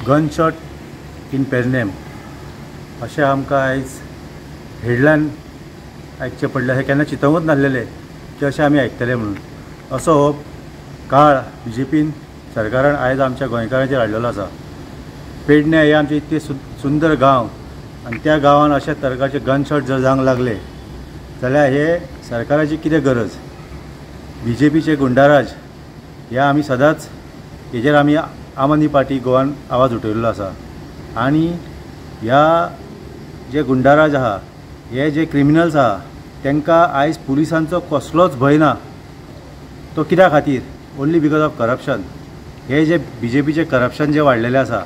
Gunshot in Pernem अशें आमकां आयज हेडलायन आयकचें पडलें. हें केन्ना चिंतूंकच नासलेलें की अशें आमी आयकतले म्हणून. असो हो काळ बी जे पीन सरकारान आयज आमच्या गोंयकारांचेर हाडलेलो आसा. पेडणे हे आमचे इतके सुंदर गांव आनी त्या गांवान अशा तरेचे गनशॉट जर जावंक लागले जाल्यार हे सरकाराची कितें गरज? बी जे पीचे गुंडाराज हे आमी सदांच हेजेर आमी आम आदमी पार्टी गोवान आवाज उठयल्लो आसा. आनी ह्या जे गुंडाराज आहा, हे जे क्रिमिनल्स आहा, तांकां आयज पुलिसांचो कसलोच भंय ना. तो कित्या खातीर? Only because of corruption. हे जे बी जे पीचे करप्शन जे वाडलेलें आसा,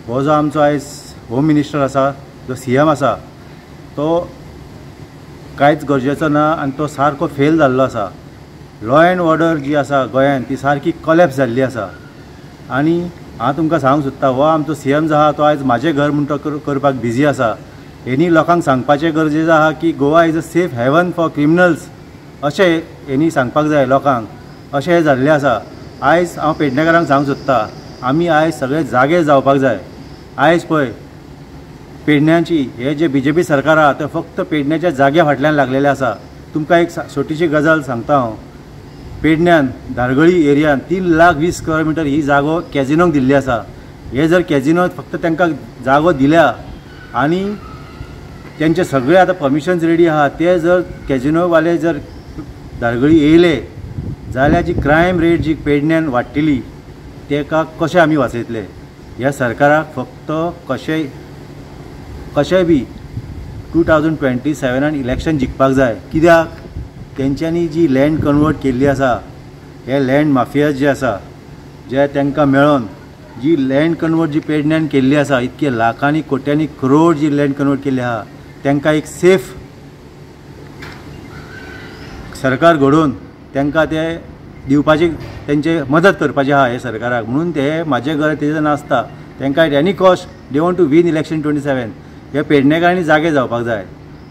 हो जो आमचो आयज होम मिनिस्टर आसा, जो सी एम आसा, तो कांयच गरजेचो ना आनी तो सारको फेल जाल्लो आसा. लॉ एंड ऑर्डर जी आसा गोंयान ती सारकी कॉलेप्स जाल्ली आसा. आनी हांव तुमकां सांगूंक सोदता, हो आमचो सी एम जो आहा तो आयज म्हाजें घर म्हूण तो करपाक बिजी आसा. हेणी लोकांक सांगपाचें गरजेचें आहा की Goa is a safe haven for criminals, अशें हेणी सांगपाक जाय लोकांक. अशें हें जाल्लें आसा. आयज हांव पेडणेकारांक सांगूंक सोदता, आमी आयज सगळे जागे जावपाक जाय. आयज पळय पेडण्याची हे जे बी जे पी सरकार आहा ते फक्त पेडण्याच्या जाग्या फाटल्यान लागलेले आसा. तुमकां एक छोटीशी गजाल सांगता हांव. पेडण्यान धारगळी एरियान 3,20,000 स्क्वेअर मिटर ही जागो कॅजिनोक दिल्ली आसा. हे जर कॅजिनो फक्त तांकां जागो दिल्या आनी तेंचे सगळे आतां परमिशन्स रेडी आहा, ते जर कॅजिनोवाले जर धारगळी येयले जाल्यार जी क्रायम रेट जी पेडण्यान वाडटली तेका कशें आमी वाचयतले? ह्या सरकाराक फक्त कशें कशें बी 2027 इलेक्शन जिखपाक जाय. कित्याक तेंच्यांनी जी लँड कन्वर्ट केल्ली आसा, हे लँड माफिया जे आसा जे तांकां मेळोन जी लँड कन्वर्ट जी पेडण्यान केल्ली आसा, इतके लाखांनी कोट्यांनी करोड जी लँड कन्वर्ट केल्ली आहा, तांकां एक सेफ सरकार घडोवन तांकां ते दिवपाची तेंचे मदत करपाची आहा हे सरकाराक. म्हणून ते म्हाजें घर तेजें नासता, तांकां at any cost they want to win election 27. हे पेडणेकारांनी जागे जावपाक जाय.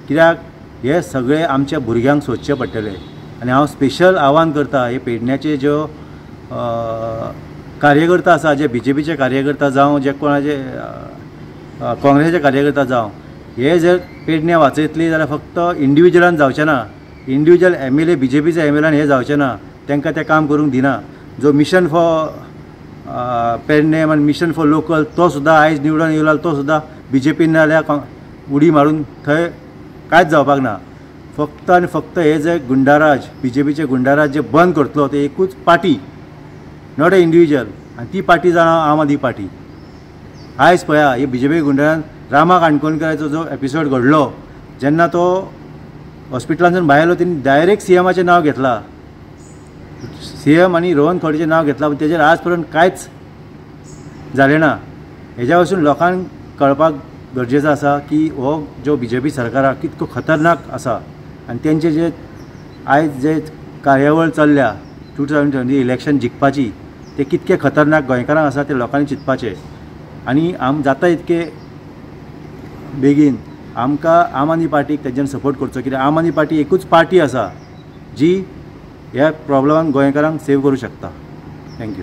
कित्याक हे सगळे आमच्या भुरग्यांक सोदचें पडटलें. आनी हांव स्पेशल आव्हान करता हे पेडण्याचे ज्यो कार्यकर्ता आसा, जे बी जे पीचे कार्यकर्ता जावं, जे कोणाचे काँग्रेसीचे कार्यकर्ता जावं, हे जर पेडण्या वाचयतली जाल्यार फक्त इंडिविज्युअलान जावचें ना. Individual M L A B J पीचे एम एल एन हे जावचें ना, तांकां तें काम करूंक दिना. जो मिशन फॉर पेडणेम आनी मिशन फॉर लोकल तो सुद्दां आयज निवडून येयलो, तो सुद्दां बी जे पीन नाजाल्यार उडी मारून थंय कांयच जावपाक ना. फक्त आनी फक्त हे जे गुंडाराज बी जे पीचे गुंडाराज जे बंद करतलो ते एकूच पार्टी, not a individual. आनी ती पार्टी जाणा आम आदमी पार्टी. आयज पळया हे बी जे पी गुंडारान रामा काणकोणकराचो जो एपिसोड घडलो, जेन्ना तो हॉस्पिटलांतसून भायर आयलो तेणी डायरेक्ट सी एमाचें नांव घेतलां, सी एम आनी रोहन खंवटेचें नांव घेतलां, पूण तेजेर आज पर्यंत कांयच जालें ना. हेज्या वचून लोकांक कळपाक गरजेचो आसा की हो जो बी जे पी सरकार आहा कितको खतरनाक आसा. आनी तेंचे जे आयज जे कार्यावळ चल्ल्या 2020 इलेक्शन जिखपाची, ते कितके खतरनाक गोंयकारांक आसा ते लोकांनी चिंतपाचें. आनी आम जाता इतके बेगीन आमकां आम आदमी पार्टीक तेंच्यान सपोर्ट करचो. कित्याक आम आदमी पार्टी एकूच पार्टी आसा जी ह्या प्रॉब्लमान गोंयकारांक सेव करूं शकता. Thank you.